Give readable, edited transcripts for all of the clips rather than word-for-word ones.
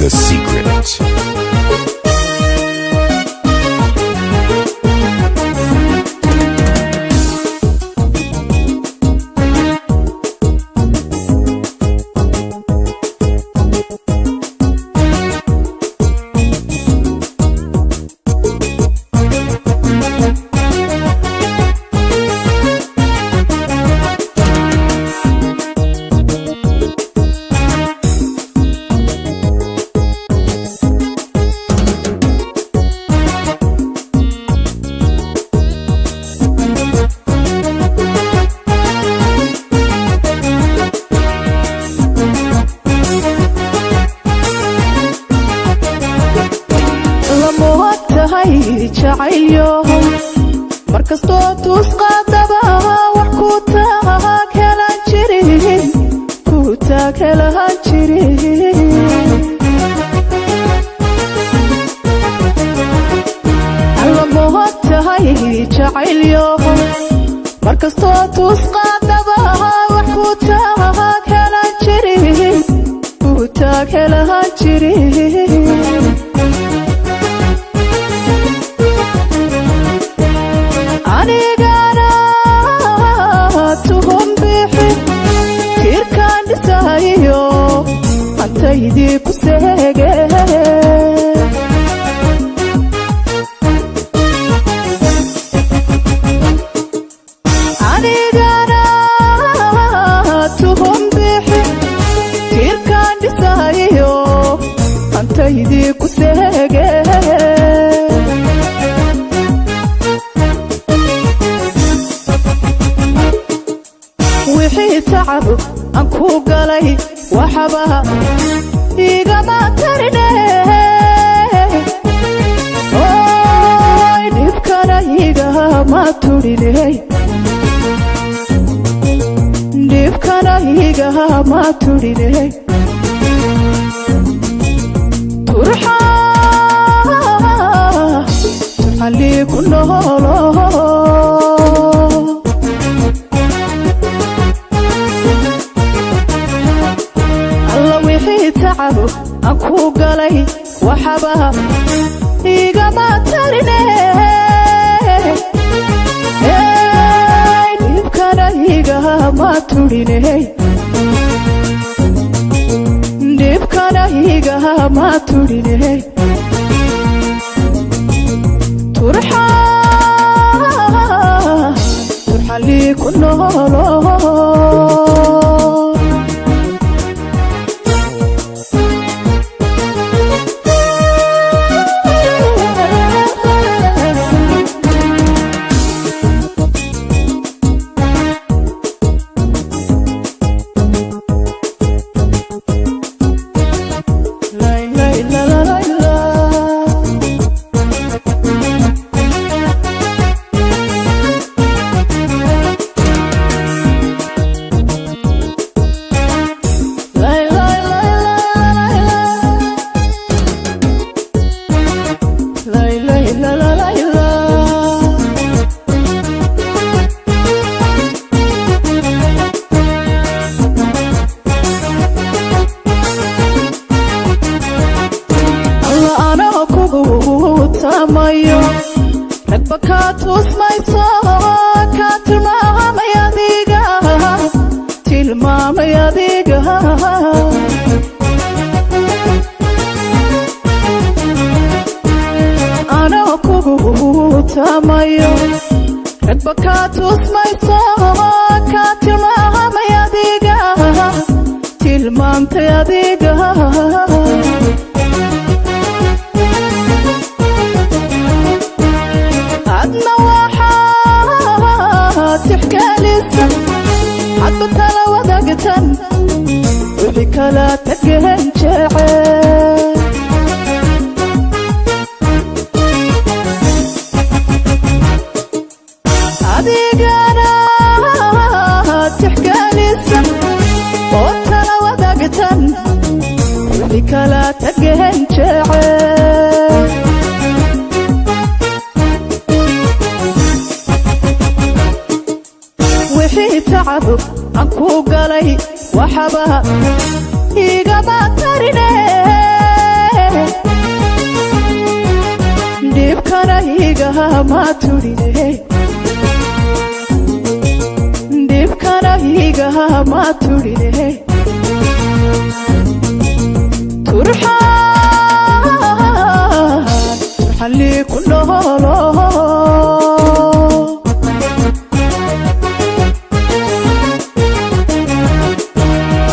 The Secret. Markastoo tusqaadaba wax ku taag helan jirin, ku taag helan jirin. Alla mood tahay jacaylyoho, markastoo tusqaadaba wax ku taag helan jirin, ku taag helan jirin. Anigana tuhum bixi tiirkaan dhisayo hantaydii ku seege. Anigana tuhum bixi tiirkaan dhisayo hantaydii ku seege. Wixii tacab aan ku galay waxba igama tarine, oy dhibkana igama turine, dhibkana igama turine. Turxa turxalii ku noolo. Tacab aan ku galay waxba igama tarine, dhibkana igama turine, dhibkana igama turine. Turxa turxalii ku noolo. Ragba kaa tusmayso kaa tilmaamay adiga, tilmaamay adiga. Anoo kugu tamayo ragba kaa tusmayso kaa tilmaamay adiga, tilmaamtay adiga. Adna waxaad tixgelisa hadba tala wadaagtan wixii kala tageen jecel. Adigana tixgelisa oo tala wadaagtan wixii kala tageen jecel. Wixii tacab aan ku galay waxba igama tarine. igama tudhine, dhibkana igama tudhine. Turxaan turxanlii ku noolo.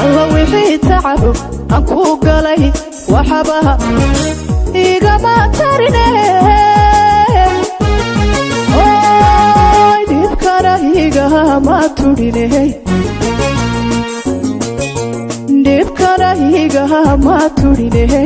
Alla wixii tacab aan ku galay waxba igama tarine. Oy, dhibkana igama tudhine, dhibkana igama tudhine.